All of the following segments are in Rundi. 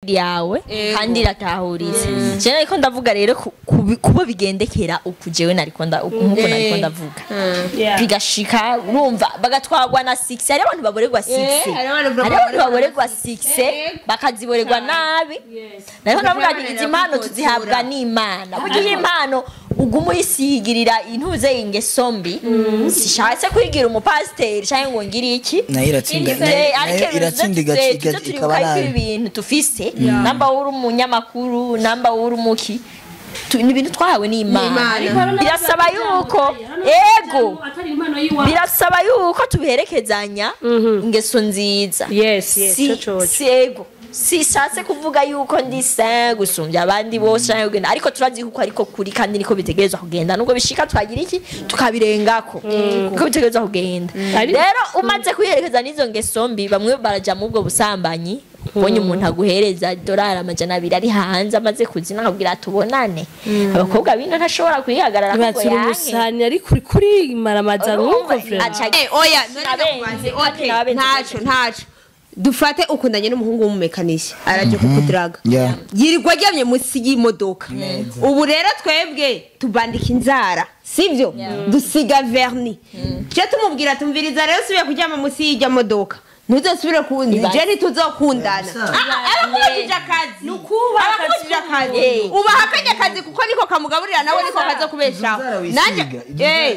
Yawe kandi iratahuritse. Je nariko ndavuga rero kubo bigendekera uku, jewe nariko nkuko nariko ndavuga, bigashika urumva bagatwagwa na 6. Hari abantu baborerwa 6, hari abantu hari abantu baborerwa 6, bakaziborerwa nabi. Nariko ndavuga ati izi mpano tuzihabwa n'Imana. Burya iyi impano uguma uyisigirira intuze ingeso mbi, sishatse kwigira umupasiteri canke ngo ngire iki. Nayo iratsinda. Ariko Nayo iratsinda, tuze ikaba turibuka yuko nabi. ibi bintu tufise, namba uri umunyamakuru, namba uri umuki, ni ibintu twahawe n'Imana. Birasaba yuko, ego, atari impano yiwawe. Birasaba yuko tubiherekezanya ingeso nziza. Yes, Si, co coco. si, ego, sishatse kuvuga yuko ndi saint gusumbya abandi bose canke kugenda, ariko turazi kuko ariko kuri kandi niko bitegerezwa kugenda, nubwo bishika twagira iki tukabirengako, niko bitegerezwa kugenda. Rero umaze kwiherekeza n'izo ngeso mbi, bamwe baraja mu ubwo busambanyi. Ubonye umuntu aguhereza $200 ari hanze, amaze kuzina, akabwira tubonane, abakobwa bino ntashobora kwihagarara ngo Batsura yanke. Umusani ariko uri kuri maramaza nk'uko Urumva, vraiment. Oya, none Nabenze, ndakubaze, okay, nabenze. Ntaco dufate ukundanye n'umuhungu w'umumekanisi, araje kukudaraga, yirirwa aryamye munsi y'imodoka. Ubu rero twebwe tubandika inzara, sibyo, dusiga vernis, je tumubwira tumviriza rero usubiye kuryama munsi y'ijya modoka, ntuzosubire kundi, je ntituzokundana. Abakubujije akazi, abakubujije akazi, ubaha akanya akazi kuko niko kamugaburira, nawe niko kazokubeshaho. Nanjye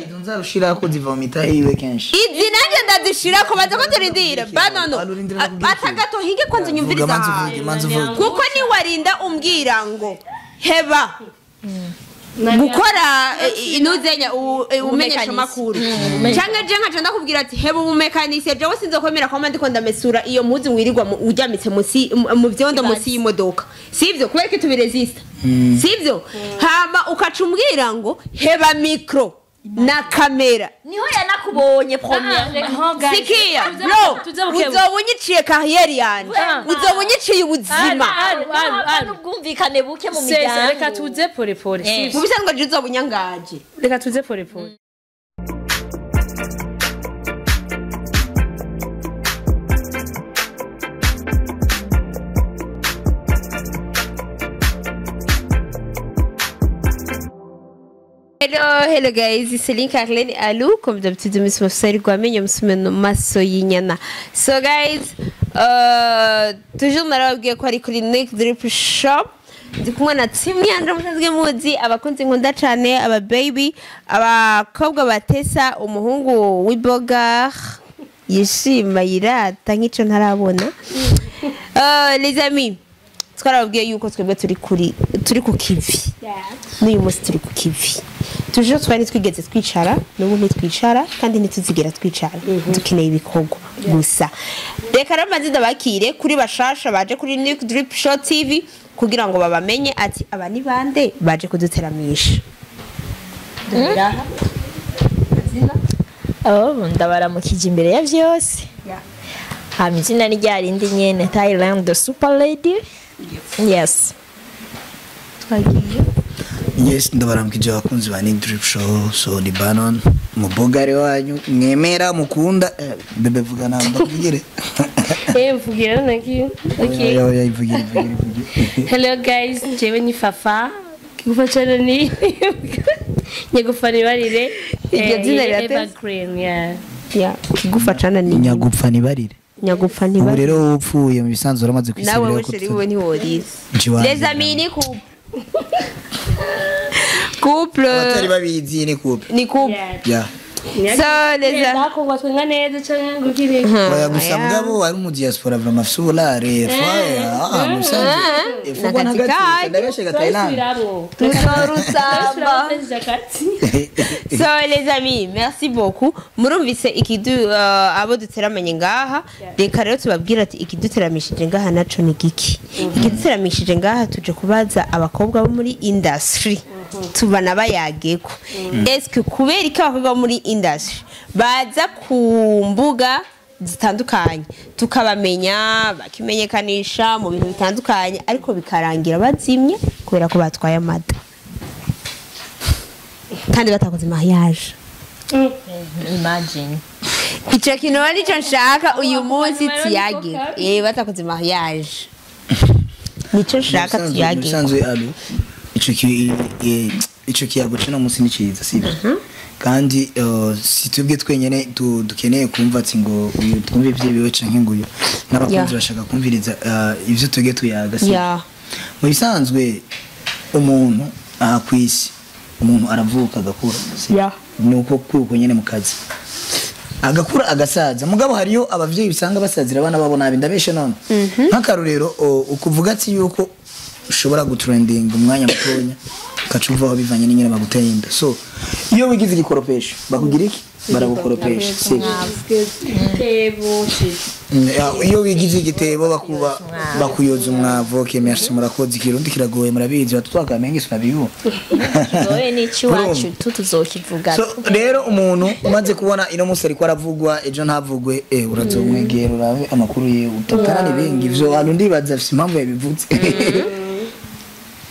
Izo nzara ushirako ziva mu mitahe yiwe kenshi. Izi nanjye ndazishira ko baza ko turindira banono. Arurindira kubwira iki? Atagato hinge ko Vuga, nzinyumviriza. manza uvuge, manza uvuge. Kuko niwarinda umbwira ngo heba gukora inuzenya umenyesha makuru, canke je nkaca ndakubwira ati heba ubumekanisiye, jewe sinzokwemera kwama ndiko ndamesura iyo mpuzu wirirwa uryamitse munsi mu vyondo munsi y'imodoka, sivyo? Kubera ko tubiresista, sivyo? Hama ukaca umbwira ngo heba micro na kamera. Niho yanakubonye première. Sikia bro, uzoba unyiciye carrière yanje, uzoba unyiciye ubuzima. N'ubwumvikane buke mu Sesa, miryango. Reka tuze pole pole. Sivyo? Mu bisanzwe je uzoba unyangaje. Reka tuze pole pole. Hello, hello guys, it's Celine Carlene Alou, comme d'habitude, Miss Mafsari Gwamenyo, Msumeno Maso Yinyana. So guys, toujours narababwiye ko ari kuri Nick Drip Shop. Ndi kumwe na team yanje musanzwe muzi, abakunzi nkunda cane, aba baby, abakobwa batesa, umuhungu w'ibogar yishima yirata nk'ico ntarabona. Les amis, twarababwiye yuko twebwe turi ku kivi. N'uyu munsi turi ku kivi toujours. Twari twigeze twicara, n'ubu ntitwicara kandi ntituzigera twicara, dukeneye ibikorwa gusa. Reka rero maze ndabakire kuri bashasha baje kuri Nick Drip Show TV kugira ngo babamenye ati aba ni bande baje kuduteramisha. Oh, ndabaramukije imbere ya vyose. Hama izina ni rya rindi nyene, Thailand the super lady, yes. Twagiye. Yes, ndabaramukije abakunzi ba Nick Drip Show. So ni Banon, umubogari wanyu mwemera mukunda. Bebe, vuga namba ndakubwire. Mvugira naki? Okay. Oya, oya, ivugire, ivugire, ivugire. Hello guys, jewe ni Fafa. Kigufa cyane ni Nyagufa nibarire. Iryo zina rirateze. Evergreen, yeah. Ya kigufa cana ni Nyagupfa nibarire. Nyagupfa Ubu ntiba rero wowe upfuye mu bisanzwe uramaze nawe kwisabira we chéri, wewe ntiworize. Njiwanze. Les amis, ni couple, couple. Abatari babizi ni couple. Ni couple. Yeah. Yeah. So les amis, Nakongwa twenga neza canke ngukire. Oya, gusa mugabo ari mu diaspora vraiment afise uburare faya, mu bisanzwe ifugwa Nakazi ntagati kayo. ndagashega Thailand. Turasubiramwo. Tuzorusamba. So les amis, merci beaucoup. Murumvise ikidu abo duteramanye ngaha. Reka rero tubabwira ati ikiduteramishije ngaha naco ni giki? Ikiduteramishije ngaha, tuje kubaza abakobwa bo muri industry, tubana bayageko. Eske kubera iki abakobwa bo muri industry baza ku mbuga zitandukanye, tukabamenya bakimenyekanisha mu bintu bitandukanye, ariko bikarangira bazimye kubera ko batwaye amada kandi batakoze mariage? Imagine. Ico kintu nicyo nshaka uyu munsi tuyage. Batakoze mariage. Nico nshaka tuyage. Musanzwe alo ico kiyago cino munsi ni ciza, sivyo? Kandi si twebwe twenyene dukeneye kumva ati ngo uyu twumve ivyibiwe canke ngo uyu n'abakunzi bashaka kumviriza ivyo twebwe tuyaga, sivyo? Mu bisanzwe umuntu aha kw'isi, umuntu aravuka agakura, sivyo? Nuko kuko nyene mu kazi agakura agasaza, mugabo hariyo abavyeyi usanga basazira abana babo nabi. Ndabeshe none? Nk'akarorero, ukuvuga ati yuko ushobora gutrending umwanya mutonya ugaca uvaho bivanye n'ingene baguteye inda. So iyo wigize igikoropesho bakugira iki? Baragukoropesha, sivyo? Igitebo. Iyo wigize igitebo bakuba bakuyoza umwavu. Okay, merci, murakoze. Ikirundi kiragoye, murabizi, batutwakamenga sinabibu. Wowe n'icy'iwacu tuzokivuga. So rero umuntu umaze kubona ino munsi ariko aravugwa, ejo ntavugwe, urazomwegera urabe amakuru ye, utatana n'ibingi ivyo hantu. Ndibaza afise impamvu yabivutse.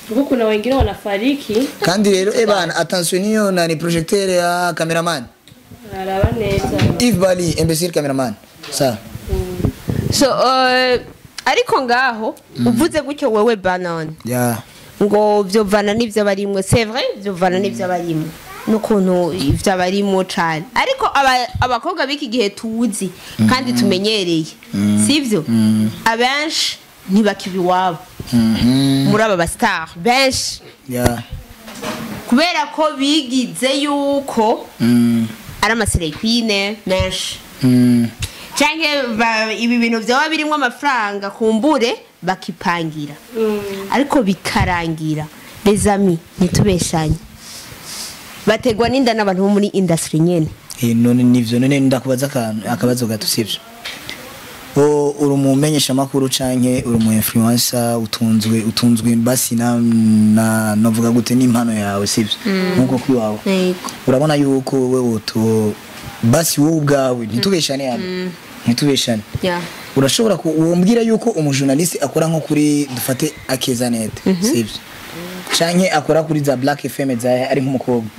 Kuko kuna wengine wanafariki. Kandi rero bana, attention, niyo nani projecteur ya cameraman. Araba neza. Yves Bali imbécile cameraman sa. So ariko ngaho uvuze gutyo wewe Banon, ngo vyovana n'ivyo barimwo, c'est vrai, vyovana n'ivyo barimwo n'ukuntu ivyo barimwo cane, ariko abakobwa b'iki gihe tuzi kandi tumenyereye, sivyo? Abenshi ntibakiba iwabo muri aba bastar benshi, kubera ko bigize yuko ari ama slay queen menshi, canke ibi bintu vyaba birimwo amafaranga, kumbure bakipangira, ariko bikarangira, les amis, ntitubeshanye, bategwa n'inda n'abantu bo muri industry nyene. None nivyo, none ndakubaza akantu, akabazo gato, sivyo? O uri umumenyesha makuru canke uri umu influencer, utunzwe basi na novuga gute, n'impano yawe, sivyo? Nkuko kwiwawe. Yego. Urabona yuko wewe uto basi wowe ubwawe, ntitubeshane hano, ntitubeshane, urashobora wombwira yuko umujournaliste akora nko kuri, dufate Akezanet, sivyo, canke akora kuri za Black FM za ari nk'umukobwa,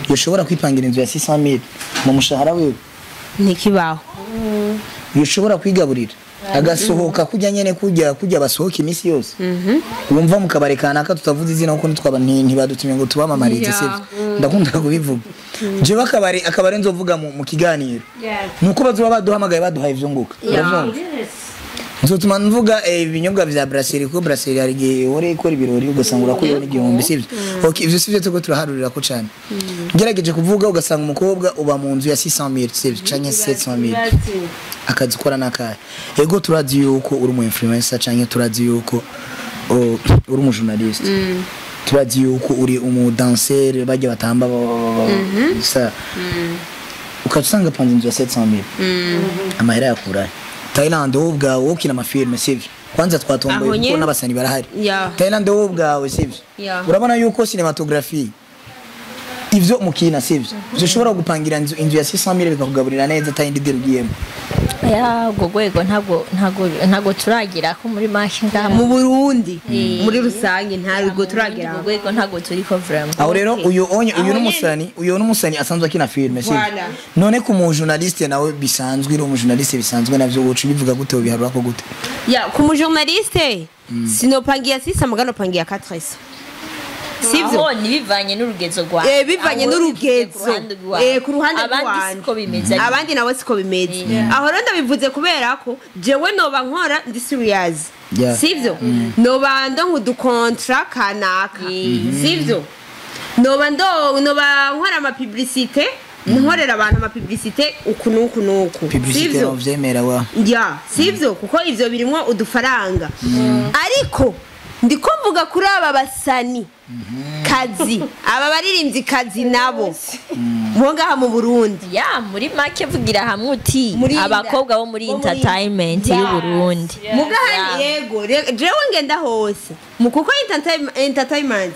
yoshobora kwipangira inzu ya 600,000 mu mushahara wiwe? Ntikibaho. Yoshobora kwigaburira, agasohoka kujya nyene kujya basohoka iminsi yose, wumva mu kabari kanaka tutavuze izina kuko ntitwaba ntibadutumye ngo tubamamarize, sivyo? Ndakunda kubivuga jewe, akabari nzovuga mu kiganiro nuko bazoba baduhamagaye, baduhaye ivyo nguka, uravyumva? Nzotuma mvuga ibinyobwa vya brasserie, kuko brasserie hari igihe uhora ikora ibirori ugasanga urakuyeho n'igihumbi, sivyo? Okay, ivyo sivyo turiko turaharurira ko cane. Ngerageje kuvuga, ugasanga umukobwa uba mu nzu ya 600,000, sivyo, canke 700,000, akazi ukora n'akahe? Ego, turazi yuko uri umu influencer, canke turazi yuko uri umu journaliste, turazi yuko uri umu danseur, bajya batamba sa, ukaca usanga apanze inzu ya 700,000. Amahera yakurahe? Thailand, wowe ubwawe wowe ukina amafilme, sivyo? Kwanza twatomboye Aho kuko nyene. n'abasani barahari. Thailand, wowe ubwawe, sivyo? Urabona yuko cinematography ivyo mukina, sivyo, ushobora gupangira inzu ya 600,000 bikakugaburira neza atayindi deal ugiyemo? Ya, ubwo rwego ntabwo turagira ko muri make ngaha. Mu Burundi muri rusange ntabwo turagera. Urwo rwego ntabwo turiko vraiment. Aho rero uyu onye uyu Aho n'umusani, uyu n'umusani asanzwe akina filme, sivyo? Voilà. None ku mu journaliste nawe bisanzwe, uri umu journaliste bisanzwe, navyo woca bivuga gute, biharura ko gute? Ya, ku mujournaliste sinopangiye sisa, mugano pangiye 400, sivyo? Aho ntibivanye n'urugezo rwawe. Bivanye Aho n'urugezo. ku ruhande rwawe. Ku ruhande Abandi rwanje. siko bimeze. Abandi nawe siko bimeze. Aho rero ndabivuze kubera ko jewe noba nkora ndi serious, sivyo? Noba ndonka udukontra kanaka, sivyo? Noba nkora amapublicité, nkorera abantu amapublicité uku n'uku n'uku, Publicité. Sivyo? Uvyemera wa. Ya, sivyo? Kuko ivyo birimwo udufaranga, ariko ndiko mvuga kuri aba basani kazi, aba baririmbyi kazi nabo bo ngaha mu Burundi. Ya, muri make vugira hamwe uti abakobwa bo muri bo muri- entertainment y'u Burundi. Mugahani, yego, jewe ngenda hose mu kuko entertainment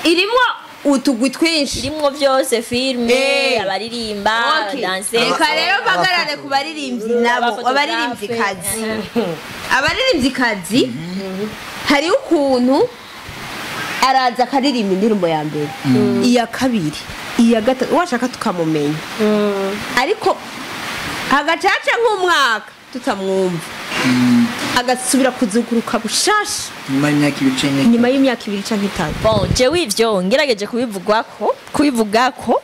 irimwo utugwi twinshi. Irimwo byose, filme, abaririmba, danseri. Reka rero mpagarare ku baririmbyi nabo. Abaphotographe. Abaririmbyi kazi, abaririmbyi kazi, hariho ukuntu araza akaririmba indirimbo ya mbere, iya kabiri, iya gatatu, washaka tukamumenya, ariko hagacaca nk'umwaka tutamwumva. Agasubira kuzuguruka bushasha Nyuma y'imyaka 2 canke nyuma y'imyaka 2 canke 3. Bon, jewe ivyo ngerageje kubivugako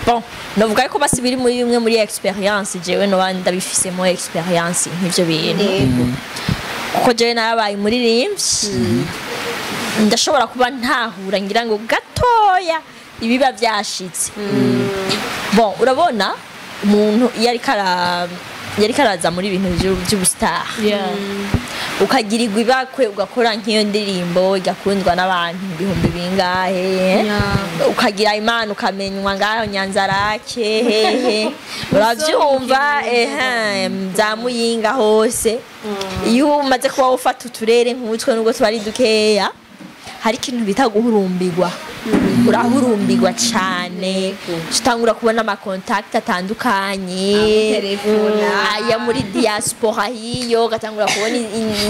bon, novuga ko basi biri muri bimwe muri experience, jewe no ndabifisemo experience nk'ivyo bintu, kuko jewe narabaye umuririmbyi, ndashobora kuba ntahura ngira ngo gatoya ibiba vyashitse. Bon, urabona umuntu iyo ariko araza muri ibintu vy'ubustar, ukagirirwa ibakwe, ugakora nk'iyo ndirimbo igakundwa n'abantu ibihumbi bingahe, ukagira Imana ukamenywa ngaho Nyanzarake, hehe, uravyumva, ehe, za Muyinga hose. Iyo umaze kuba ufata uturere nk'utwo, nubwo tuba ari dukeya, hari ikintu bita guhurumbirwa. Urahurumbirwa cane, utangura kubona ama contact atandukanye aya muri diaspora hiyo, ugatangura kubona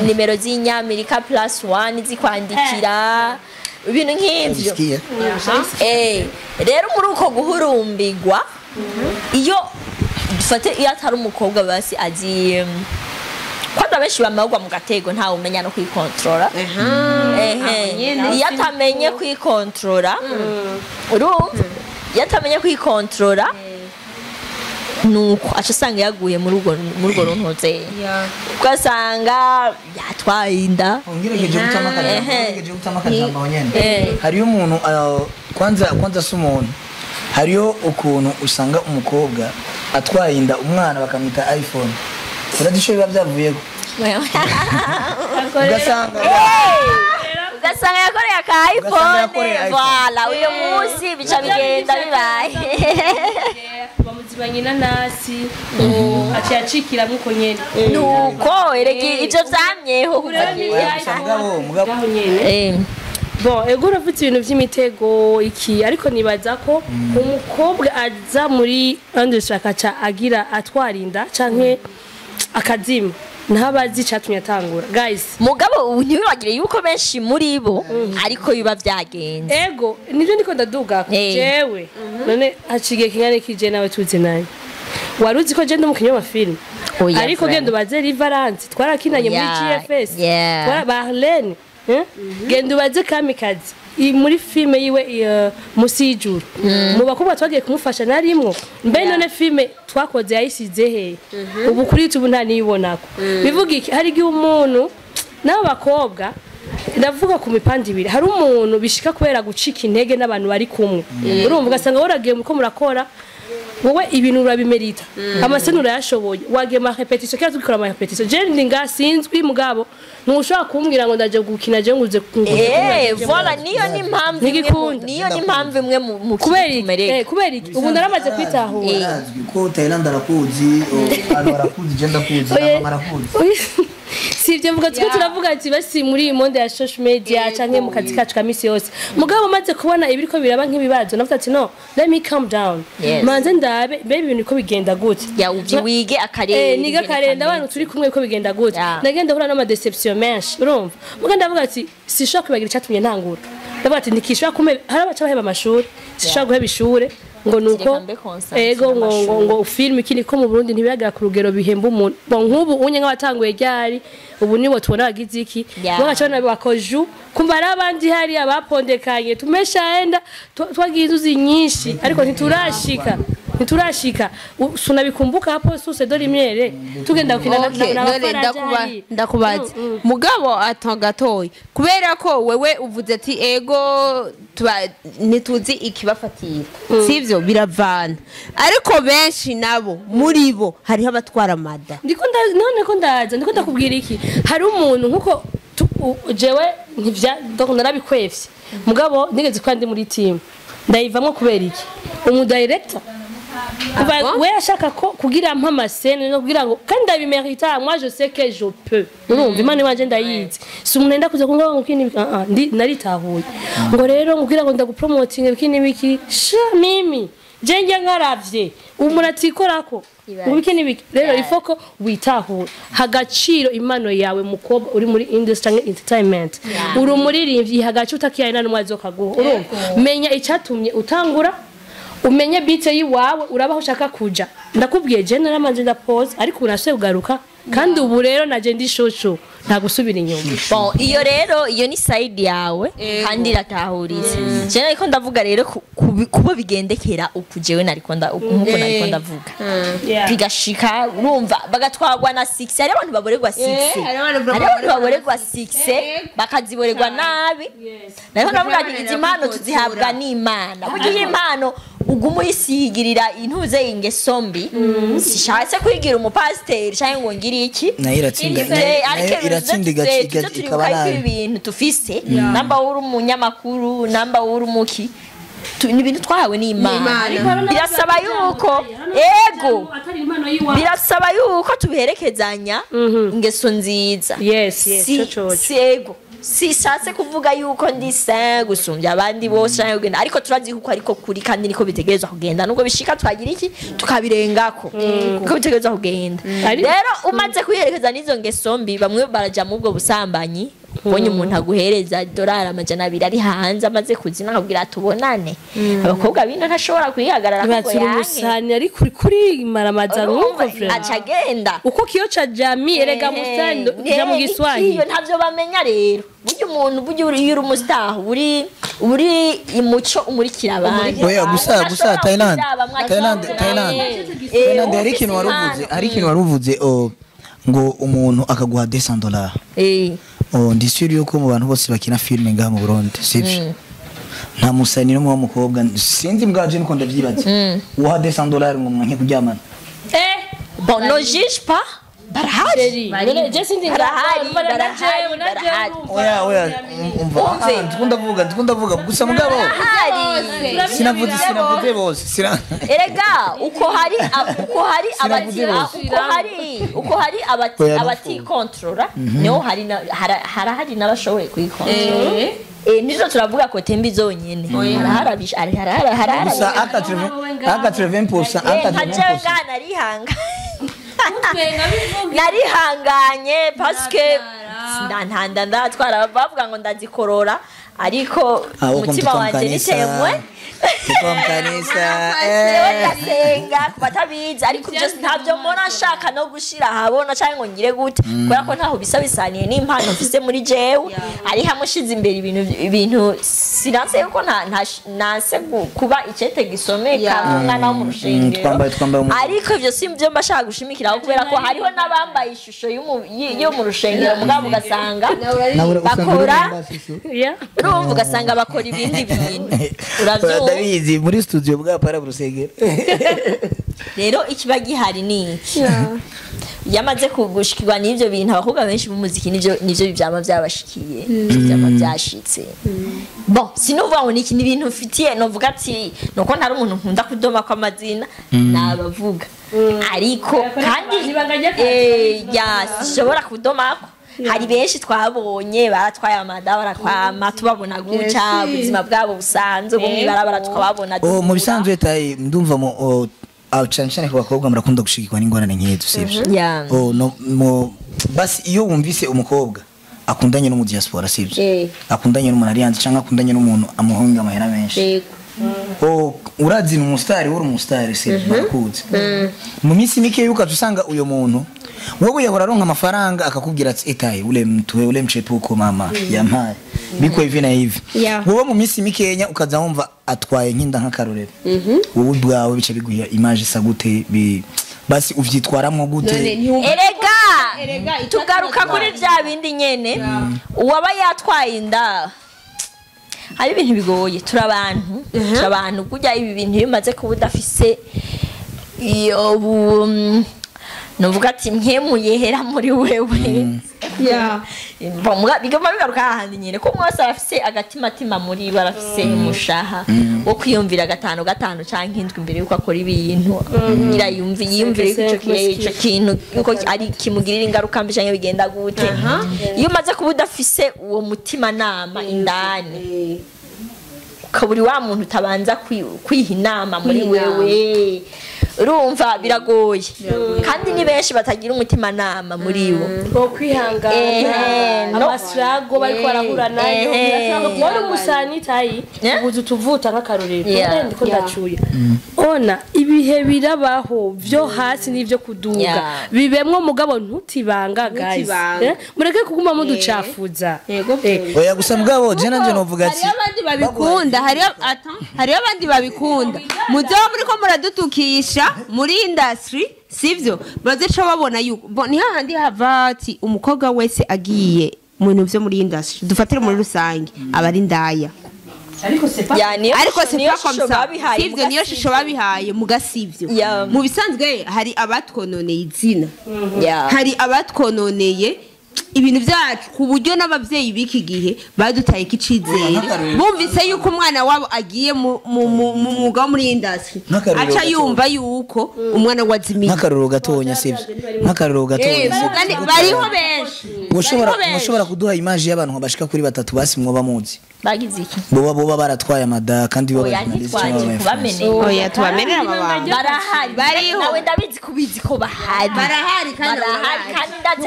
nimero z'inyamerika +1 zikwandikira, ibintu nk'ivyo. Sikia. Rero muri uko guhurumbirwa, iyo dufate iyo atari umukobwa basi azi kwanza, benshi bamagwa mu gatego, ntawe umenya no kwikontorora. Ehe, iyo atamenye kwikontorora, urumva, iyo atamenye kwikontorora, nuko aca asanga yaguye muri urwo runtuze, ugasanga yatwaye inda. Ungerageje gutama akajambo, ungerageje gutama akajambo aho nyene. Hariyo umuntu, kwanza si umuntu, hariyo ukuntu usanga umukobwa atwaye inda, umwana bakamwita iPhone. Urazi ico biba byavuyeko? Ugasanga Ugasanga yakoreye aka Ugasanga iPhone. Yakoreye iPhone. Voilà, uyo munsi bica bigenda bibaye. Bamuzibanye inanasi, aciye acikiramo uko nyene. Nuko erega ivyo vyamyeho kuva Urebe kera. Oya, gusa mugabo Ngaho nyene. Bon, ego, urafite ibintu by'imitego iki, ariko nibaza ko umukobwa aza muri industry akaca agira atwara inda canke akazima, ntabazi icatumye atangura, guys. Mugabo ubu ntiwibagire yuko benshi muri bo ariko biba vyagenze. Ego, nivyo ndiko ndaduga. Jewe none haciye kingana iki je nawe tuzi nani? Wari uzi ko je ndi umukinyi w'amafilme? Oya, Ariko friend. genda ubaze Rivaransi, twarakinanye muri GFS. Twara Barlene, eh? Genda ubaze Kamikazi muri filme yiwe, musi y'ijuru, mu bakobwa twagiye kumufasha narimwo. Mbe none filme twakoze yayisize he? Ubu kuri YouTube nta niyibonako. Bivuga iki? Hari igihe umuntu n'abo bakobwa, ndavuga ku mipande ibiri, hari umuntu bishika kubera gucika intege n'abantu bari kumwe. Urumva, ugasanga waragiye muko murakora, wowe ibintu urabimerita, amasene urayashoboye, wagiye ma répétition, kera tugikora ama répétition. Je ndi nga sinzwi, mugabo ntushobora kumbwira ngo ndaje gukina je nguze. Voilà, niyo ni impamvu imwe Ntigikunda. Niyo ni impamvu imwe mu Kubera iki? kitumereka. Kubera iki? Ubu naramaze kwitahura. Arazwi ko Thailand arakuzi, abantu barakuzi, je ndakuzi, na mama arakuzi. Si ibyo mvuga, twe turavuga ati basi muri iyi monde ya social media canke mu kazi kacu ka misi yose. Mugabo maze kubona ibiriko biraba nk'ibibazo, navuga ati: "No, let me calm down." Manze ndabe mbebe ibintu ko bigenda gute. Ya, uvye wige akarere. Niga akarere, abantu turi kumwe ko bigenda gute. Nagenda hura n'ama déception menshi, urumva. Muga ndavuga ati sishobora kwibagira icatumye ntangura. Ndavuga ati ntikishobora kume hari abaca baheba amashuri, sishobora guheba ishure ngo nuko Reka mbe concentré ego ngo film ikindi ko mu Burundi ntibiragira ku rugero bihemba umuntu. Bon, nk'ubu unye nk'abatanguye ryari, ubu nibo tubona bagize iki, bagaca bana bakoju kumva hari abandi hari abapondekanye tumeshaenda, twagiye inzuzi nyinshi ariko ntiturashika. Sunabikumbuka hapo source de lumière tugenda gukina Okay, na none ndakubaza mugabo ata gatoyi, kubera ko wewe uvuze ati ego ntituzi ikibafatira, sivyo? Biravana, ariko benshi nabo muri bo hariho abatwara amada. None ko ndaza ndiko ndakubwira iki, hari umuntu nkuko jewe ntivya, donc narabikwevye, mugabo nigeze kuba ndi muri team, ndayivamwo kubera iki? Umu director kuva we ashaka ko kugira mpa ama scène no kugira ngo kandi ndabimerita. Moi je sais que je peux, urumva, Imana iwanje ndayizi. Si umuntu enda kuza kungaho ngo kini, ah ah, ndi naritahuye ngo rero ngo kugira ngo ndagupromotinga biki n'ibiki. Sha mimi je njya nkaravye umuntu atikorako ngo biki n'ibiki. Rero ifo ko witahura hagaciro impano yawe, mukobwa uri muri industry canke entertainment, uri umuririmbyi, iha agaciro utakiyaye nta n'umwe azokaguha. Urumva, menya icyatumye utangura, umenye but yiwawe, uraba aho ushaka kuja. Ndakubwiye, je naramanje ndapose, ariko ubu nasubiye kugaruka. Kandi ubu rero naje ndi shosho, nta gusubira inyuma. Bon, iyo rero iyo ni side yawe kandi iratahuritse. Je nariko ndavuga rero kubo bigendekera uku, jewe nariko nkuko nariko ndavuga. Bigashika urumva bagatwagwa na 6, hari abantu baborerwa 6, hari abantu hari abantu baborerwa 6 bakaziborerwa nabi. Nariko ndavuga ati izi mpano tuzihabwa n'Imana. Burya iyi impano uguma uyisigirira intuze ingeso mbi, sishatse kwigira umupasiteri canke ngo ngire iki. Nayo iratsinda, Ariko nayo iratsinda ikaba ikaba nabi. Ibintu tufise, namba uri umunyamakuru, namba uri umuki, ni ibintu twahawe n'Imana. Birasaba yuko ego, atari impano yiwa. Birasaba yuko tubiherekezanya ingeso nziza. Yes, yes, Si, co coco. si ego, sishatse kuvuga yuko ndi saint gusumbya abandi bose canke kugenda, ariko turazi kuko ariko kuri kandi niko bitegerezwa kugenda, nubwo bishika twagira iki tukabirengako, niko bitegerezwa kugenda. Rero umaze kwiherekeza n'izo ngeso mbi, bamwe baraja mu ubwo busambanyi. Ubonye umuntu aguhereza $200 ari hanze amaze kuzina, akabwira tubonane, abakobwa bino ntashobora kwihagarara kuko Batira yanke. Umusani ariko uri kuri maramaza Urumva, nkuko frère. Aca agenda. Uko kiyo ca jami erega musani ja mu Giswahili. Iyo ntavyo bamenya rero. Burya umuntu, burya iyo uri umustar, uri imuco umurikira abandi. Oya, gusa Udashobora Thailand, kuzaba mwakira Thailand, umuntu. Thailand. Thailand, hari ikintu wari uvuze, hari ikintu wari uvuze, oh, ngo umuntu akaguha $200. Oh, ndi sure yuko mu bantu bose bakina filime ngaha mu Burundi, sivyo? Nta musani n'umwe w'umukobwa, sinzi mbwaje nuko ndavyibaza, uha $200 ngo mwanke kuryamana. Bon, ne juge pas, barahari. Je sindi. Barahari, barahari, barahari. Oya, oya, umva. Umve. Ah, ndiko ndavuga gusa mugabo Barahari. sinavuze bose, sina Erega uko hari uko hari abati Sinavuze bose. uko hari abati Oya, abatikontorora, niho hari harahari n'abashoboye kuyikontorora. Nizo turavuga ko tembi zonyene harahari harahari harahari. Gusa aka 80%, aka Nka jewe 80%. ngaha narihanganye parce que ntanda ndatwara, bavuga ngo ndazikorora, ariko Ah, uko umutima mtoto wa wanje mkanisa. nitemwe. Mtoto wa mkanisa. Jewe ndasenga ku batabizi, ariko ibyo ntabyo mbona nshaka no gushira ahabona cyangwa ngo ngire gute, kubera ko ntaho bisa bisaniye n'impano mfise muri jewe. Ari hamwe ushize imbere ibintu sinanse yuko nanse kuba icete gisomeka nk'umwana wo mu rushengero. Twambaye Ariko ivyo si byo mba shaka gushimikiraho, kubera ko hariho n'abambaye ishusho yo mu rushengero, mugabo ugasanga Nawe usanga bakora uri mu shusho. Urumva, ugasanga bakora ibindi bintu, uravyumva? Ndabizi, muri studio bwa para burusengero. Rero ikiba gihari ni iki: iyo amaze kugushikirwa n'ivyo bintu, abakobwa benshi b'umuziki nivyo vyama vyabashikiye, vyama vyashitse. Bon, sinuvuga ngo niki, ni ibintu mfitiye novuga ati nuko ntari umuntu nkunda kudoma kw'amazina nabavuga, ariko kandi Ibanga ry'akazi. Ya sishobora kudomako. Hari benshi twabonye baratwaye amada, barakwama tubabona guca ubuzima bwabo busanzwe bwo mw'ibarabara tukababona. Oh, mu bisanzwe tayi ndumva mu oh, ah, cane cane ku bakobwa murakunda gushigikwa n'ingorane nk'izo, sivyo? Yeah. Oh, no, mo basi iyo wumvise umukobwa akundanye no mu diaspora, sivyo? Akundanye n'umuntu ari hanze canke akundanye n'umuntu amuhonga amahera menshi. Oh, urazi ni umusitari, uri umusitari, sivyo? Barakuzi. Mu minsi mike yuko usanga uyo muntu wowe yahora aronka amafaranga akakubwira ati etaye ule mtu ule mchepuko mama yampaye biko hivi na hivi. Wowe mu minsi mikenya ukaza wumva atwaye nkinda nk'akarorero, wowe ubwawe bica biguha image isa gute, basi uvyitwaramwo gute? Erega tugaruka kuri bya bindi nyene, uwaba yatwaye inda, hari ibintu bigoye. Turi abantu kurya ibi bintu iyo bimaze kuba udafise iyo nuvuga ati mpemuye hera muri wewe. Bon, biguma bigaruka hahandi nyene ko mwese arafise agatimatima muri bo, arafise umushaha wo kwiyumvira gatanu gatanu canke indwi imbere yuko akora ibintu, kugira yumvire yuko ico kintu yuko ari kimugirira ingaruka mbi canke bigenda gute. Iyo umaze kuba udafise uwo mutima nama indani, ukaba uri wa muntu utabanza kwiha inama muri Kwiha inama. wewe. Urumva biragoye, kandi ni benshi batagira umutima nama muri bo. Bo kwihangana amasirago bariko barahura nayo. Wari umusani tayi ubuze utuvuta nk'akarorero, ndiko ndacuye ona ibihe birabaho vyo hasi n'ivyo kuduga bibemwo, mugabo ntutibanga guys, mureke kuguma muducafuza. Oya, gusa mugabo je nanje novuga ati hariyo abandi babikunda, hariyo abandi babikunda muzoba muriko muradutukisha muri industry, sivyo? Bazoca babona yuko ni hahandi hava ati umukobwa wese agiye mu bintu vyo muri industry, dufatire muri rusange, aba ari ndaya. Ariko c'est pas ariko c'est pas comme ça, sivyo? Niyo shusho babihaye muga sivyo. Mu bisanzwe hari abatwononeye izina, hari abatwononeye ibintu byacu, ku buryo n'ababyeyi b'iki gihe badutaye ikicizere, bumvise yuko umwana wabo agiye mu mwuga wo muri industry, aca yumva yuko umwana wazimiye. Nk'akarorero gatonya, sivyo? Nk'akarorero gatonya, bariho benshi. Mushobora kuduha image y'abantu bashika kuri batatu basi mwoba muzi bagize iki? Boba baratwaye amada kandi boba oya, tubamenera aba bantu. Barahari, bariho. Nawe ndabizi kubizi ko bahari. Barahari kandi barahari kandi ndazi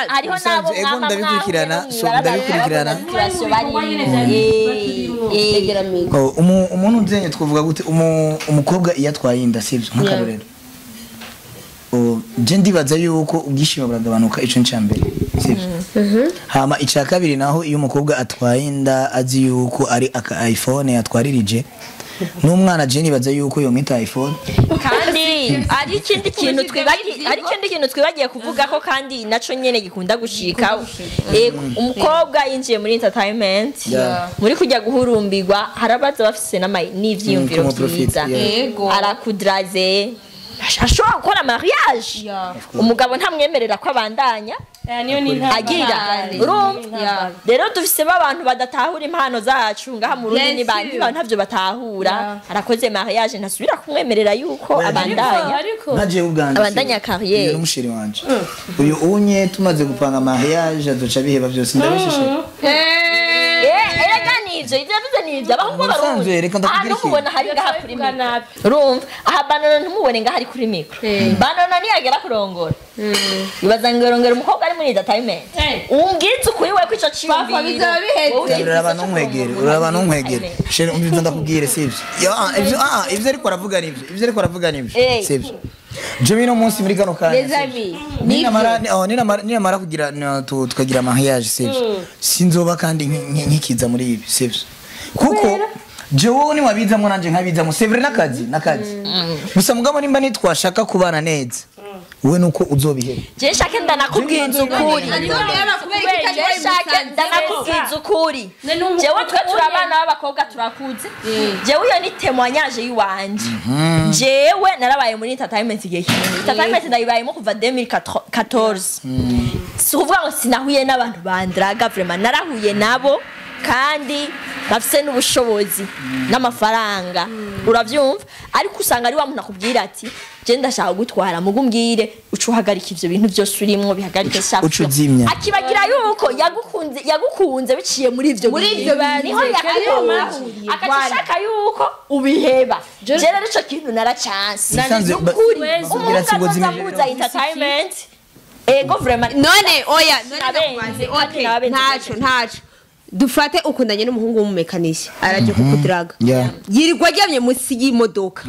hariho nabo mwama ndabikurikirana, so ndabikurikirana. Umuntu nzenye twavuga gute, umukobwa iyo atwaye inda, sivyo? Nk'akarorero je ndibaza yuko ubwishimo buragabanuka, ico nca mbere, sivyo? Hama ica kabiri naho, iyo umukobwa atwaye inda azi yuko ari aka iPhone yatwaririje n'umwana, je nibaza yuko yomwita iPhone. Kandi ari ikindi kintu twibagiye, ari ikindi kintu twibagiye kuvuga ko kandi naco nyene gikunda gushika. Umukobwa yinjiye muri entertainment, muri kujya guhurumbirwa, harabaza bafise n'ivyiyumviro vyiza, arakudraze, ashobora gukora mariage, umugabo ntamwemerera ko abandanya agira. Urumva rero dufise abantu badatahura impano zacu ngaha mu Burundi, ni bandi bantu ntavyo batahura. Arakoze mariage ntasubira kumwemerera yuko abandanya abandanya carrière. N'umushiri wanje uyu unye tumaze gupanga mariage azoca biheba byose, ndabishishije. Erega nivyo ivyo yavuze nivyo, abahungu b'abarundi reka ndakubwira iki, ntumubona hari ngaha kuri mikro, urumva aha Banana ntumubone ngaha ari kuri mikro. Banana niyagera kurongora ibaza ngorongera umukobwa ari muri entertainment, umbwiza ukuri we ko ico ciyumviro. Uraba ntunkwegere, uraba ntunkwegere shere, umviza ndakubwire, sivyo? Ivyo ivyo ariko aravuga nivyo, ivyo ariko aravuga nivyo, sivyo? Jimmy no munsi muri kano kanya ninamara kugira tukagira mariage, sivyo? Sinzoba kandi nkikiza muri ibi, sivyo? Kuko jewe ni wabizamwo nanje nkabizamwo, c'est vrai, nakazi gusa mugabo nimba nitwashaka kubana neza we nuko uzobiheba. Je shake ndanakubwiza ukuri, je shake ndanakubwiza ukuri, jewe twe turabana b'abakobwa turakuze, jewe iyo ni témoignage yiwanje. Jewe narabaye muri entertainment igihe kinini, entertainment ndayibayemo kuva 2014. Si ukuvuga ngo sinahuye n'abantu bandraga, vraiment narahuye nabo kandi bafise n'ubushobozi n'amafaranga, uravyumva? Ariko usanga ari wa muntu akubwira ati je ndashaka gutwara, mugu umbwire uca uhagarika ivyo bintu byose urimwo, bihagarike shaka akibagira yuko yagukunze biciye muri ivyo bintu, niho yakukunze akashaka yuko ubiheba. Je rero ico kintu naracanse ukuri, umuntu azamuza entertainment ego vraiment none oya none okay, ntaco dufate ukundanye n'umuhungu w'umumekanisi araje kukudraga, yirirwa aryamye munsi y'imodoka.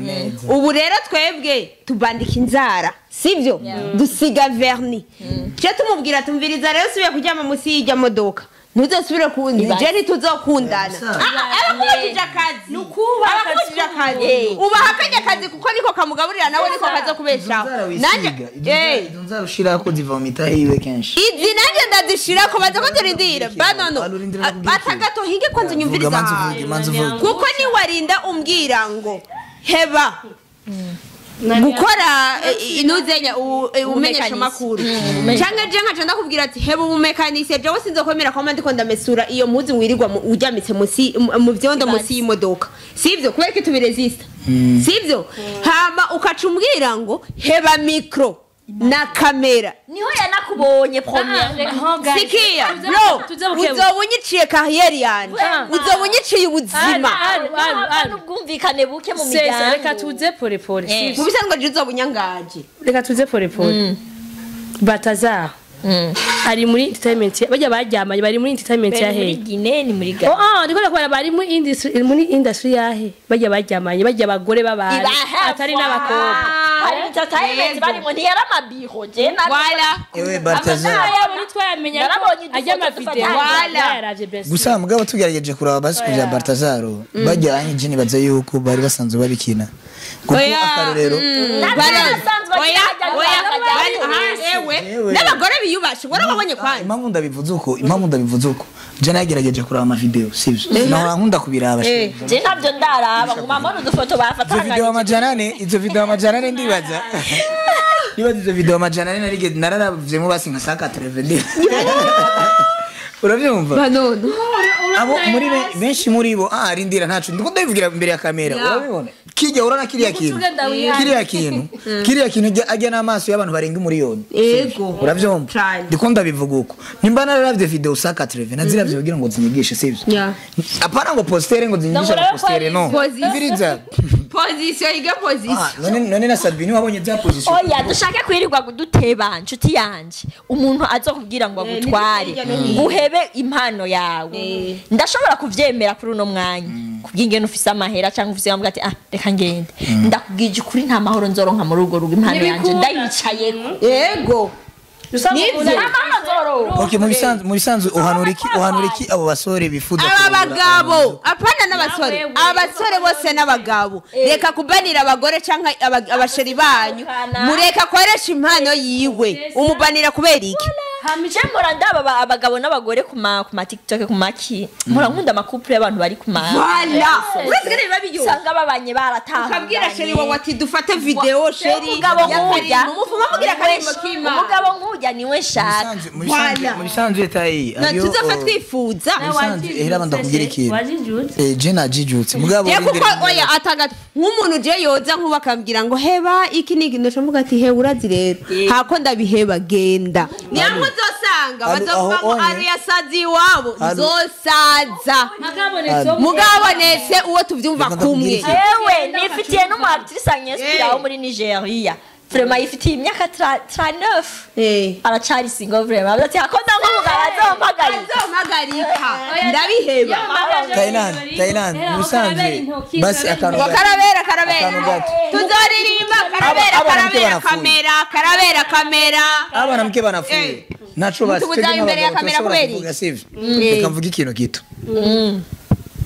Ubu rero twebwe tubandika inzara, sivyo? Dusiga verni, je tumubwira tumviriza rero usubiye kuryama munsi y'ijya modoka ntuzosubire kundi, je ntituzokundana. Abakubajije akazi, abakubajije akazi, ubaha akanya akazi kuko niko kamugaburira nawe niko kazokubeshaho. Nanje izo nzara ushirako ziva mu mitahe yiwe kenshi, izi nanje ndazishirako baza ko turindira banono atagato hinge ko nzunyumviriza, kuko niwarinda umbwira ngo heba gukora inuzenya umenyesha makuru canke je nkaca ndakubwira ati heba ubumekanisiye, jewe sinzokwemera ko ndiko ndamesura iyo mpuzu wirirwa uryamitse munsi mu vyondo munsi y'imodoka, sivyo? Kubera ko tubiresista, sivyo? Hama ukaca umbwira ngo heba micro Na kamera niho yanakubonye première. Sikia bro, uzoba unyiciye kariyeri yanje, uzoba unyiciye ubuzima. N'ubwumvikane buke mu Sesa, miryango. Reka tuze pole pole. Mu bisanzwe je uzoba unyangaje. Reka tuze pole pole. Bataza ari muri entertainment, bajya baryamanye bari muri entertainment ya Bari muri he? Guinea ni muri Ghana. Oh, ah, ndiko ndakubona bari muri industry, muri industry yahe? Bajya baryamanye, bajya abagore b'abantu atari n'abakobwa. Hari entertainment barimo, ntiyari amabiro je na Wala. Ewe Baltazar. Aya muri twayamenya Narabonye udufoto ajya amavideo dufatanye. yaravye best. Gusa mugabo tugerageje kuraba basi kuja Baltazar bajyanye je nibaza yuko bari basanzwe babikina kuko Oya, akarorero basanzwe Oya, bakina oya, hajya aha, ewe Ewe. N'abagore biyubashe warababonye kwanje. Impamvu ndabivuze uko, impamvu ndabivuze uko, je nagerageje kuraba ama video sivyo, nahora nkunda kubiraba. Eh. Je ntabyo ndaraba, nguma mbona udufoto Izo bafatanganye. video 400, izo video 400, ndibaza nibaza izo video 400 narigeze nararavyemo basi nka 180, uravyumva? Banono. Abo muri benshi muri bo, ah, rindira, ntaco ndiko ndabivugira imbere ya kamera. Urabibona kijya, urabona kiriya kintu, kiriya kintu, kiriya kintu ajya n'amaso y'abantu barenga umuriyoni. Ego. Uravyumva? Cane. Ndiko ndabivuga uko nimba nararavye video 180, naziravye kugira ngo zinyigishe sivyo? Yeah. Apana ngo postere, ngo zinyigishe Ngo ngo postere, no. Position. Mviriza. Position iga position. Ah, none na Sabine wabonye za position? Oya, dushake kwirirwa kuduteba nshuti yanje, umuntu azokubwira ngo agutware nguhebe impano yawe, ndashobora kuvyemera kuri uno mwanya kubw'ingene ufise amahera cyangwa ufise ambwa ati ah reka ngende, ndakubwije ukuri nta mahoro nzoronka muri urwo rugo impano yanje ndayicayeko. Ego. Nivyo. Nta mahoro nzoronka. Okay, mu bisanzwe uhanura iki abo basore bifuza Aba kurongora? bagabo, apana n'abasore, Nawewe. abasore bose n'abagabo, reka kubanira abagore canke abasheri banyu, mureka akoresha impano yiwe, umubanira kubera iki? Je mpora ndaba abagabo n'abagore ku ma TikTok, ku maki, mpora nkunda amakupure y'abantu bari ku ma Wala uretse ko biba biryoshye. Usanga babanye baratahanye. Ukabwira sheri wawe ati dufate video sheri Umugabo nk'urya umufuma amubwira akarimbo k'Imana. Umugabo nk'urya niwe nshaka. Voilà. Mu bisanzwe tayi Na tuzofa twifuza. Mu bisanzwe ehera ndakubwira ikintu. Wajijutse. Eh, je najijutse mugabo Je kuko rindira- oya atagata nk'umuntu je yoza nkuba akambwira ngo heba iki niki, ndaca mvuga ati he urazi rero hako ndabiheba genda ni hamwe uzosanga Alu, bazovuga aho ngo onye. aru yasaze iwabo Alu. nzosaza Makabonetse. mugabonetse uwo tuvyumva Reka ndakubwire kumwe ikintu. Ewe nifitiye n'umu actrice anyespira wo muri Nigeria, vraiment yifitiye imyaka 39, Eh. aracari single, vraiment ati hakona nk'umugabo azompagarika. Azompagarika ndabiheba. Thailand, mu bisanzwe basi akantu Ngo gato. karabera karabera Akantu gato. tuzoririmba karabera Abana mke karabera banafuye. kamera karabera kamera. Abana mke banafuye Eh. naco basi Mutubuza twebwe imbere ya nk'abagabo kamera turashobora kubera kuvuga sivyo? Reka mvuge ikintu gito.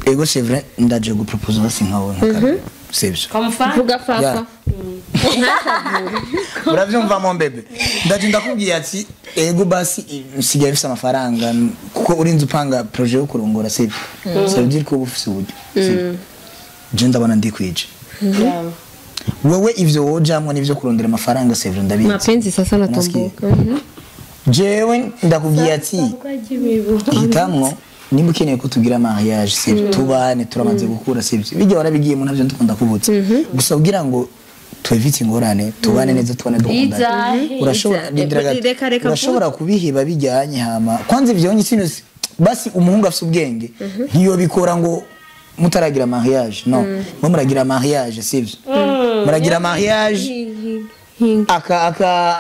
Ego, c'est vrai, ndaje gupropose basi nkawe nka sivyo? Vuga fafa. Yeah. Uravyumva mon bebe, ndaje ndakubwiye ati ego basi nsigaye mfise amafaranga kuko urinze upanga projet yo kurongora sivyo, ça veut dire ko uba ufise uburyo sivyo? Je ndabona ndikwije wewe ivyo wojamwo n'ivyo kurondera amafaranga sivyo, ndabizi. Mapenzi sasa Unasikia? Jewe ndakubwiye ati hitamwo nimba ukeneye ko tugira mariage sivyo, tubane, turamaze gukura sivyo, bijya warabigiyemo ntabyo ndikunda kubutsa gusa kugira ngo tuevite ingorane, tubane neza, tubane dukundana. Izahe. Urashobora rindira gato. Reka, reka, Urashobora kubiheba bijyanye hama kwanza ivyo nyine basi umuhungu afise ubwenge ntiyobikora ngo mutaragira mariage, no mwe muragira mariage sivyo, muragira mariage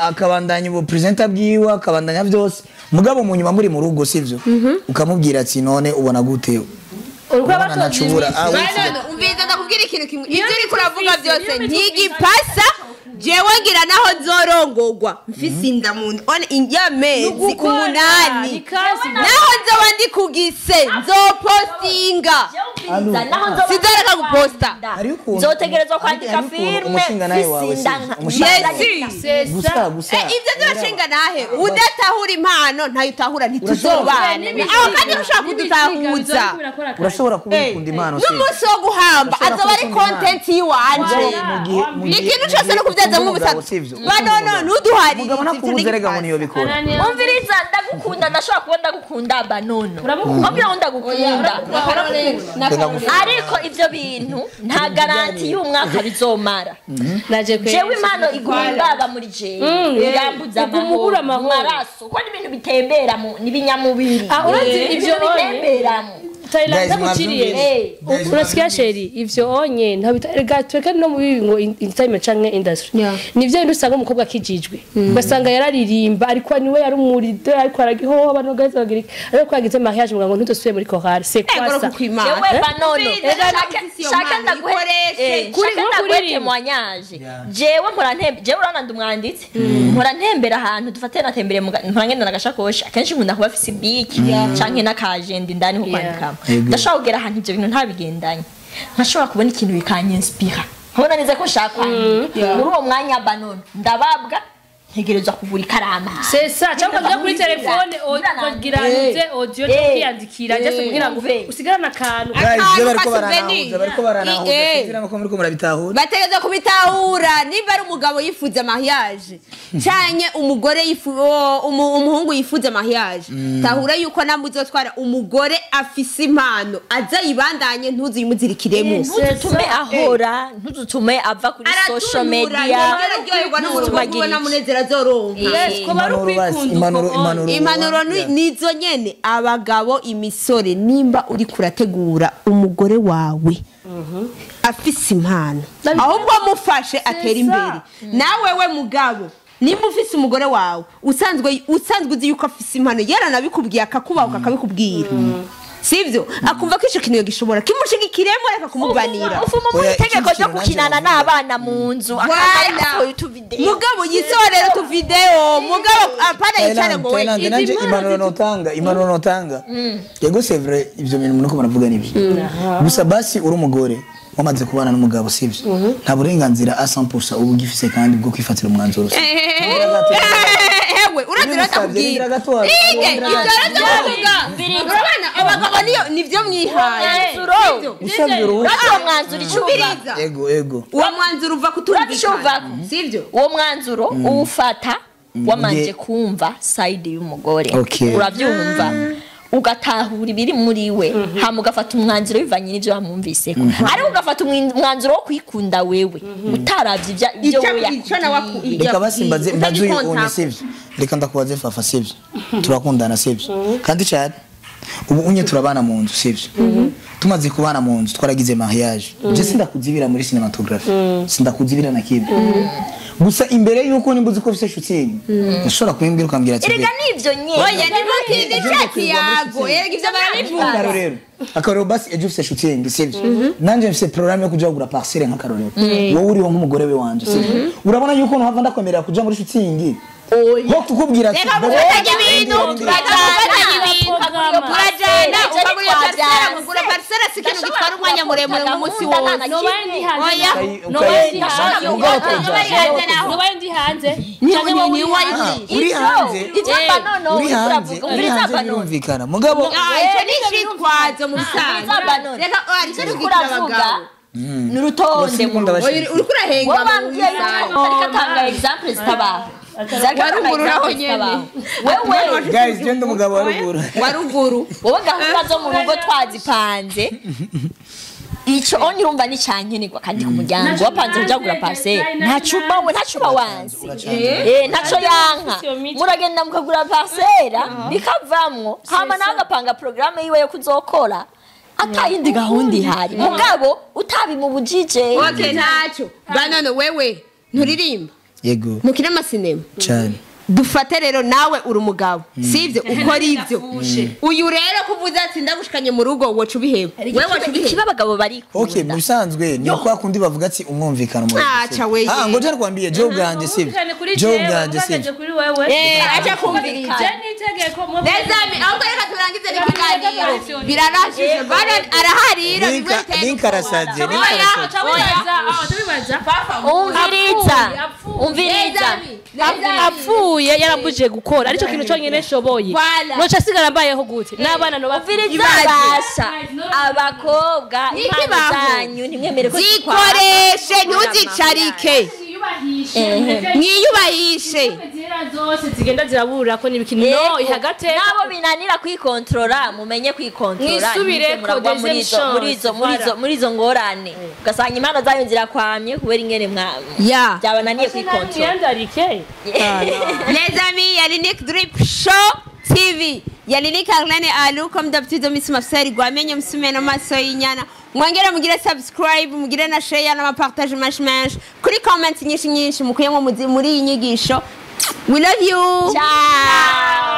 akabandanya ubu presenter bwiwe, akabandanya byose, mugabo mu nyuma muri mu rugo sivyo, ukamubwira ati none ubona gute? Urabona ntacubura. Ah, Banono umviriza ndakubwira ikintu kimwe, ibyo uriko uravuga byose ntigipasa, jewe ngira naho nzorongogwa mfise inda mu nda one y'amezi 8, naho nzoba ndi kugise nzopostinga, sinzoreka guposta. Hariho ukuntu- Nzotegerezwa kwandika hariho ukuntu filme umushinga nawe wawe mfise inda sivyo? nka- Yes. Gusa gusa Ibyo by'abashinga nahe udatahura impano ntayo utahura ntituzobana aho kandi ntushobora kudutahuza. Urashobora kuba ukunda impano sivyo? N'umunsi wo guhamba Urashobora azoba ari kuba ukunda content yiwanje. Mu gihe Ikintu cyose no kubyaza ukunda nk'ubusatsi umugabo, sivyo? banono ntuduharire. Umugabo nakubuze rega ngo niyobikora. Umviriza, ndagukunda, ndashobora kuba ndagukunda banono, mbabwira ngo ndagukunda. Ariko ivyo bintu nta garanti y'umwaka bizomara. Jewe impano iguma imbaba muri jewe, irambuza amahoro mu maraso, kuko n'ibintu bitembera n'ibinyamubiri. Urazi ivyo bitemberamo. Thailand ndaguciriye. Urasikia sheri ivyo onye ntabita tweka no mu ngo entertainment canke industry. Nivyo bintu usanga umukobwa akijijwe. Ugasanga yararirimba ariko niwe yari umuride ariko aragiho abantu gaze bagira ariko yagize mariage ngo ntudasubiye muri chorale. C'est quoi ça? Jewe banono. Shaka ndaguhe témoignage. Jewe mpora ntembe jewe urana ndumwanditse. Mpora ntembera ahantu dufate natembere mpora ngenda nagashakoshi. Akenshi nkunda kuba afise biki canke n'akagenda indani ho kwandikamo. Ndashobora kugera ahantu ibyo bintu ntabigendanye, nkashobora kubona ikintu bikanyinsipira, nkabona neza ko nshaka kwandika muri uwo mwanya banono ndababwa ntegerezwa kugura ikarama. C'est ça, cyangwa ukaja kuri telefone ukagira nze audio cyo kwiyandikira just kugira ngo usigarane akantu. Guys, bariko baranahuza sinzira ko muriko murabitahura. Bategeza kubitahura niba ari umugabo yifuza mariage canke umugore umuhungu yifuza mariage, tahura yuko namuzotwara umugore afise impano aza yibandanye ntuzimuzirikiremo, ntuzutume ahora, ntuzutume ava kuri social media, impanuro nizo nyene. Abagabo imisore nimba uri kurategura umugore wawe afise impano ahubwo mufashe atera imbere. Nawe we mugabo nimba ufise umugore wawe usanzwe uzi yuko afise impano yaranabikubwiye akakubahuka akabikubwira, sivyo akumva ko ico kintu gishobora kimushigikiremo reka kumubanira. Ufuma mu itegeko ryo gukinana n'abana mu nzu akaba tu video mugabo yisorera tu video mugabo apana yicare ngo we nanje impanuro notanga yego c'est vrai ivyo bintu munuko baravuga nibyo. Gusa basi uri umugore wamaze kubana n'umugabo sivyo nta burenganzira a 100% ubu gifise kandi bwo kwifatira umwanzuro. Ewe urazira ndakubwira ige ibyo ndavuga urabana abagabo niyo nivyo mwihaye usabye uruhu uwo mwanzuro icuba ego uwo mwanzuro uva kutumvikana sivyo uwo mwanzuro uwufata wamanje kumva side y'umugore uravyumva ugatahura ibiri muri we hama ugafata umwanzuro bivanye n'ivyo wamwumviseko, ariko ugafata umwanzuro wo kwikunda wewe utaravye ibyo wewe. Reka basi mbaze uyu unye sivyo, reka ndakubaze Fafa sivyo, turakundana sivyo kandi cyane ubu unye turabana mu nzu sivyo, tumaze kubana mu nzu twaragize mariage, je sindakuzibira muri cinematography sindakuzibira na kimwe, gusa imbere yuko nimba uzi ko ufise shooting ushobora kubimbwira ukambwira ati erega nivyo nyene oya nimukindi chat yago erega ivyo barabivuga. Akarorero akarorero basi ejo ufise shooting sivyo, nanje mfise programme yo kuja kugura parcelle nk'akarorero, wowe uriho nk'umugore we wanje sivyo, urabona yuko ntuhava ndakwemerera kuja muri shooting ho kukubwira ati reka gufatanya ibintu turajana ukagura parcelle mugura parcelle si ikintu gitwara umwanya muremure mu munsi wose. Nobaye ndi hanze uri hanze birumvikana mugabo icyo ni icitwazo mu bisanzwe. Reka icyo uravuga nurutonde uriko urahengama ariko atanga example zitabaho. Waruguru naho nyene wewe guys genda umugabo waruguru wowe gahunda zo mu rugo twazipanze ico onye urumva ni cankenerwa kandi ku muryango wapanze kuja kugura parcelle ntacuba we ntacuba wansi ntaco yanka muragenda mukagura parcelle bikavamwo hama nawe agapanga programme yiwe yo kuzokora atayindi gahunda ihari mugabo utabimubujije. Okay ntaco banano wewe nturirimba yego ntukina amasinema cyane dufate rero nawe uri umugabo sivyo ukora ivyo uyu rero kuvuza ati ndagushikanye mu rugo woca ubiheba wewe woca ubiheba kiba abagabo bari okay mu bisanzwe ni kwa kundi bavuga ati umwumvikano mu acha wewe ah ngo je kwambiye je ubwanje sivyo je ubwanje sivyo acha kumviriza nezami ahubwo reka turangize n'ikiganiro birarashije bana araharira link arasaje umviriza apfuye yarambuje gukora aricyo kintu cyonyine nshoboye noca asigara mbayeho gute n'abana no umviriza basha abakobwa impano zanyu ntimwemere ko zikoreshe ntuzicarike mwiyubahishe Impera zose zigenda zirabura ko n'ibiki no Yego. ihagate. Nabo binanira kwikontorora, mumenye kwikontorora. Mwisubireko, ntimuze muragwa muri izo deuxième muri izo muri izo chance, muri izo ngorane, ugasanga impano zanyu zirakwamye kubera ingene mwa Yeah. byabananiye kwikontorora. Mwiyandarike. Les amis, yari Nick Drip Show TV. Yari Nick Arlene Alu, comme d'habitude, Miss Mafsari Gwamenye Msumeno Maso Inyana. Mwongere mugire subscribe, mugire na share n'ama partage menshi menshi. Kuri comment nyinshi nyinshi mukuyemo muri iyi nyigisho. We love you. Ciao.